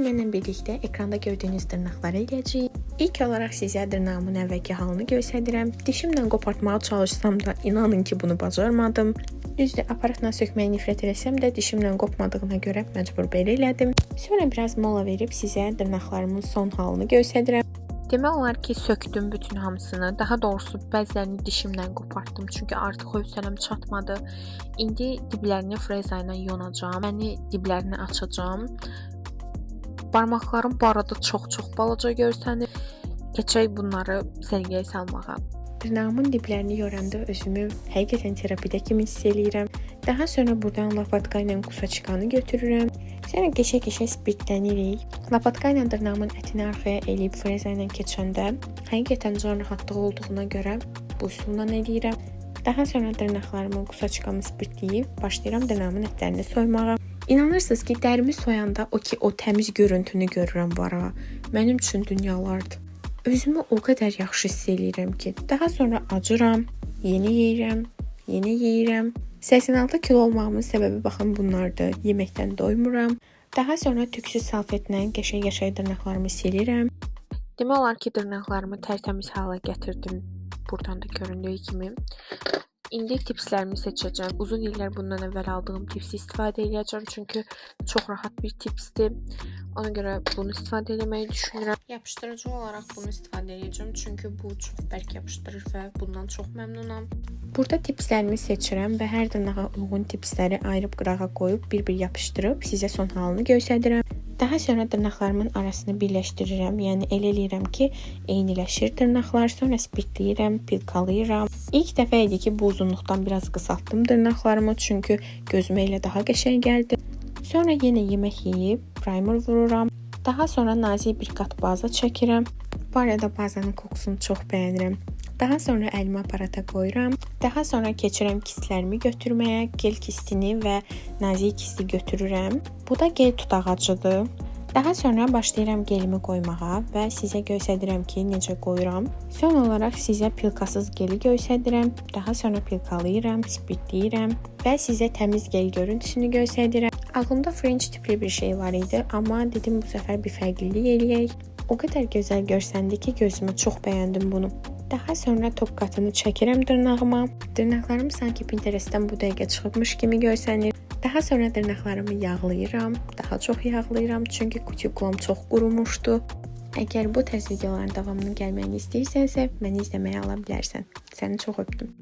Bugün mənimlə birlikdə ekranda gördüyünüz dırnaqları eləyəcəyik. İlk olaraq sizə dırnağımın əvvəlki halını göstərirəm. Dişimlə qopartmağa çalışsam da inanın ki bunu bacarmadım. Düzdür, aparatla sökməyi nifrət eləsəm də dişimlə qopmadığına görə məcbur belə elədim. Sonra biraz mola verib sizə dırnaqlarımın son halını göstərirəm. Demək olar ki, sökdüm bütün hamısını. Daha doğrusu bəzilərini dişimlə qopartdım, çünki artıq hövsələm çatmadı. İndi diblərini freza ilə yonacağam. Yəni diblərini açacağam. Barmaqlarım bu arada çox-çox balaca görsənir. Keçək bunları səliqəyə salmağa. Dırnağımın diblərini yoranda özümü həqiqətən terapidə kimi hiss eləyirəm. Daha sonra buradan lapatka ilə kusaçkanı götürürəm. Sonra qəşəng-qəşəng spirtlənirik. Lapatka ilə dırnağımın ətini arxaya eləyib freza ilə keçəndə həqiqətən can rahatlığı olduğuna görə bu üsulla eləyirəm. Daha sonra dırnaqlarımı kusaçkamı spirtləyib başlayıram dırnağımın ətlərini soymağa. İnanırsınız ki, dərimi soyanda o ki o təmiz görüntünü görürəm var ha. Mənim üçün dünyalardır. Özümü o qədər yaxşı hiss eləyirəm ki, daha sonra acıram, yeni yeyirəm, yeni yeyirəm. 86 kilo olmağımın səbəbi baxın bunlardır. Yeməkdən doymuram. Daha sonra tüksüz salfetlə qəşəng-qəşəng dırnaqlarımı silirəm. Demək olar ki, dırnaqlarımı tərtəmiz hala gətirdim. Buradan da göründüyü kimi. İndi tipslərimi seçəcəm. Uzun illər bundan əvvəl aldığım tipsi istifadə edəcəm, çünki çox rahat bir tipsdir. Ona görə bunu istifadə etməyi düşünürəm. Yapışdırıcı olaraq bunu istifadə edəcəm, çünki bu çox bərk yapışdırır və bundan çox məmnunam. Burada tipslərimi seçirəm və hər dırnağa uyğun tipsləri ayırıb qırağa qoyub bir-bir yapışdırıb sizə son halını göstərirəm. Daha sonra dırnaqlarımın arasını birləşdirirəm. Yəni elə eləyirəm ki, eyniləşir dırnaqlar. Sonra spirtləyirəm, pilkalayıram. İlk dəfə idi ki, bu uzunluqdan biraz qısaltdım dırnaqlarımı, çünki gözümə elə daha qəşəng gəldi. Sonra yenə yemək yeyib primer vururam. Daha sonra nazik bir qat baza çəkirəm. Bu arada bazanın kokusunu çox bəyənirəm. Daha sonra əlimi aparata qoyuram. Daha sonra keçirəm kistlərimi götürməyə. Gel kistini və nazik kisti götürürəm. Bu da gel tutağacıdır. Daha sonra başlayıram gelimi qoymağa və sizə göstərirəm ki, necə qoyuram. Son olaraq sizə pilkasız geli göstərirəm. Daha sonra pilkalayıram, spirtləyirəm və sizə təmiz gel görüntüsünü göstərirəm. Ağlımda French tipli bir şey var idi, amma dedim bu səfər bir fərqlilik eləyək. O qədər gözəl görsəndi ki, gözümə çox bəyəndim bunu. Daha sonra top qatını çəkirəm dırnağıma. Dırnaqlarım sanki Pinterestdən bu dəqiqə çıxıbmış kimi görsənir. Daha sonra dırnaqlarımı yağlayıram. Daha çox yağlayıram, çünki kutikulam çox qurumuşdu. Əgər bu tərz videoların davamının gəlməyini istəyirsənsə, məni izləməyə ala bilərsən. Səni çox öpdüm.